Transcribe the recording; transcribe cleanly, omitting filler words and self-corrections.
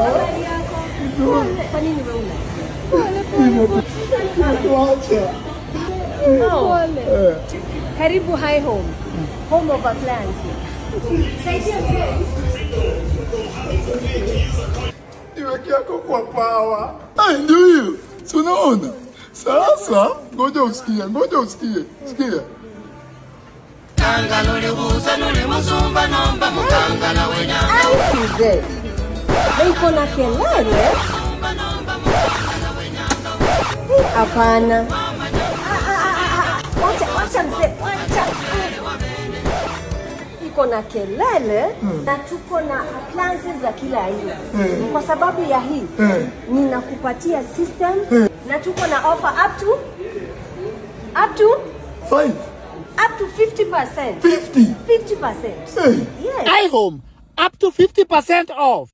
Habari yako? Pole. Kwa nini wewe una? Pole pole. Tuache. Pole. Karibu High Home. Home of appliances. Saidia mzee. Niweke yako kwa power. Ai, ndio hiyo. Si unaona? Sasa ngoja usikie, ngoja usikie. Sikia. Ai, mzee. Na iko na kelele? Hapana. Wacha, wacha mzee, wacha. Iko na kelele na tuko na appliances za kila aina. Kwa sababu ya hii ninakupatia system na tuko na offer up to 5. Up to 50%. 50. 50%. Hey. Yes. iHome, up to 50% off.